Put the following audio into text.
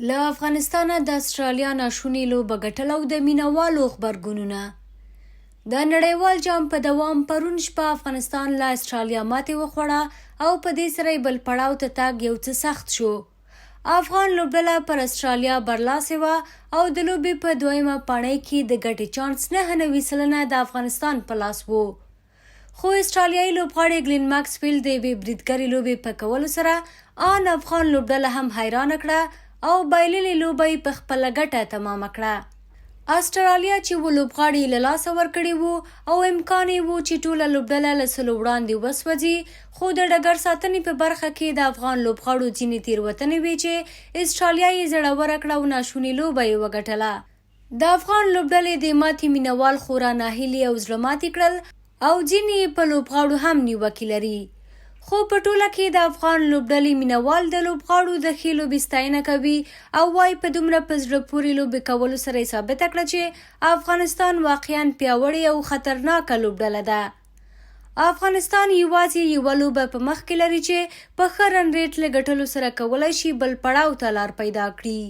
له افغانستانه د اسټرالیا ناشونې لوبه ګټل او د مینه والو غبرګونونه. د نړیوال جام په دوام پرون شپه افغانستان له اسټرالیا ماتې وخوړه او په دې سره یې بل پړاو ته تګ یو څه سخت شو. افغان لوبډله پر اسټرالیا برلاسې وه او د لوبې په دویمه پاڼۍ کې د ګټې چانس 99% د افغانستان په لاس وو. خو اسټرالیايي لوبغاړي ګلین ماکسویل د یوې بریدګرې لوبې په کولو سره آن افغان لوبډله هم حیرانه کړه او بایللې لوبه یې په خپله ګټه تمامه کړه. اسټرالیا چې اووه لوبغاړي یې له لاسه ورکړي وو او امکان یې وو چې ټوله لوبډله له سلو وړاندې وسوځي، خو د ډګر ساتنې په برخه کې د افغان لوبغاړو ځینې تېروتنې وې چې اسټرالیا یې زړوره کړه او ناشونې لوبه یې وګټله. د افغان لوبډلې دې ماتې مینهوال خورا ناهیلي او زړه ماتي کړل او ځینې یې په لوبغاړو هم نیوکې لري. خو په ټوله کې د افغان لوبډلې مینهوال د لوبغاړو د ښې لوبې ستاینه کوي او وايي په دومره په زړه پورې لوبې کولو سره یې ثابته کړه چې افغانستان واقعا پیاوړې او خطرناکه لوبډله ده. افغانستان یوازې یوه لوبه په مخ کې لري چې په ښه رن ریټ له ګټلو سره کولای شي بل پړاو ته لار پیدا کړي.